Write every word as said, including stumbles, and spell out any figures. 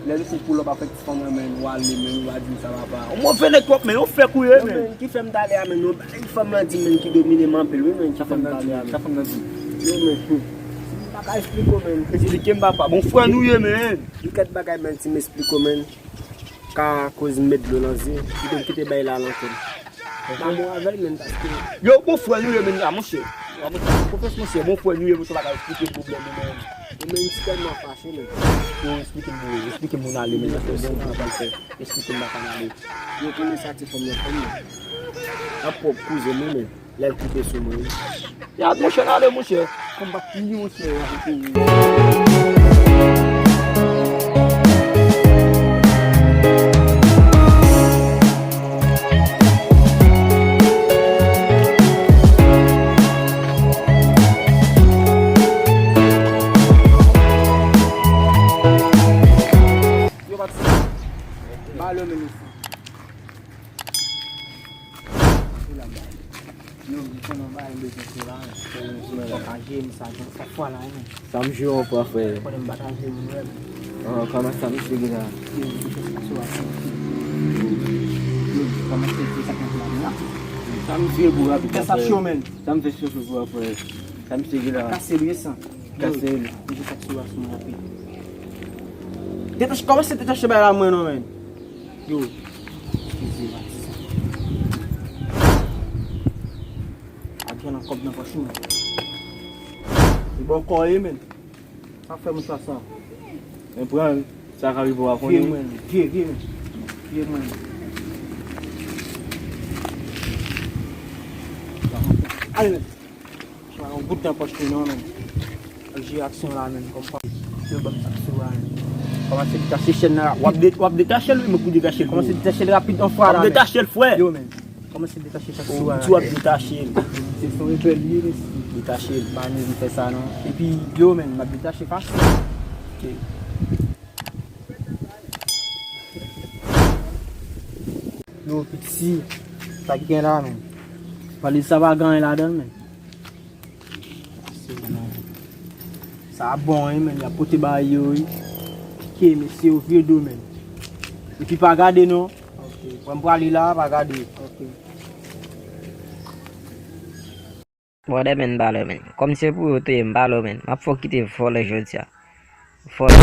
Lè nou fin pull up avèk ti fanm nan, men, ou ale, men, ou va di m sa papa. Ou move nèg twòp, men, ou fèk ou ye, men. Men, ki fè m t ale a, men, yon bagay fanm nan di, men, ki domine m anpil, wi, men, ki fè m t ale a, men. Sa fanm nan di? Yo, men, hmm. Si m pa ka eksplike w, men. Eksplike m, papa. Bon, frè nou ye, men. Yon kèk bagay, men, si m eksplike w, men. Ka koz m met dlo nan zye, kite m kite bay la nan kè m. M pa bon avè l menm paske. Yo, bon frè nou ye menm la, monchè. Konfyans, monchè, bon frè nou ye, monchè, pa ka eksplike pwoblèm nou menm. Yo, men m tèlman fache menm. Yo, eksplike m, bro, eksplike m moun ale menm, paske bon, m pa pral fè. Eksplike m baka n ale. Yo, konnen sa ti fanm nan fè m nan. An pwòp kouzen mwen menm. Lè l koupe sou mwen, wi. Gad, monchè, n ale, monchè. Kòm bat li, monchè. Yo, bat sa. Ba le men ici. Yo, m konnen w pa bezwen fè la, men. Fòk a jere m sa, jan sa fwa la, men. Sa m jere w pa fè. Konnen m pa ka jere m, men. Ah, kòman sa misye gen la? Yo, m te fè sa sou a, men. Yo, kòman se fè sa konn la, men. Sa misye pou rapid la, frè. Fè sa cho, men. Sa m fè cho pou a, frè. Sa misye gen la. Kase l, wi, san. Kase l. Yo, m te fè sa sou a, sou mwen, rapid. Detache, kòmanse detache bay la, mwen, non, men. Yo, eskize, Matisa. Ak gen nan kòb nan pòch ou, men. Li bò kò ye, men. Sa fè moun sa sa. Men pran, sa ka rive w a konnen. Vye mwen, vye, vye, men. Vye mwen. Ale, men. Yon goud nan pòch li non, men. Al jere aksyon la, men. Kòm pa. Yo, ban m sa sou a, men. Kòmanse detache chèn nan rapid. W ap de-, w ap detache l, wi, men pou detache l. Kòmanse detache l rapid, an fwa la, men. W ap detache l, frè. Yo, men. Kòmanse detache chak sou a. Ou di w ap detache l. Se son repè li ye, mesye. Detache l. Pa bezwen fè sa, non. Epi, yo, men, m ap detache fasil. Ok. Yo, piti, sa ki gen la, men. Valiz sa pa gen anyen ladan l, men. Sa bon, wi, men, y ap pote bagay yo, wi. Pike, mesye, yo vye do, men. Epi pa gade, non. Ok. Wè m prale la, pa gade. Ok. Brother, men, valè, men. Kòm se pou yo te ye, m valè, men. M ap fè w kite vòlè jodi a. Vòlè.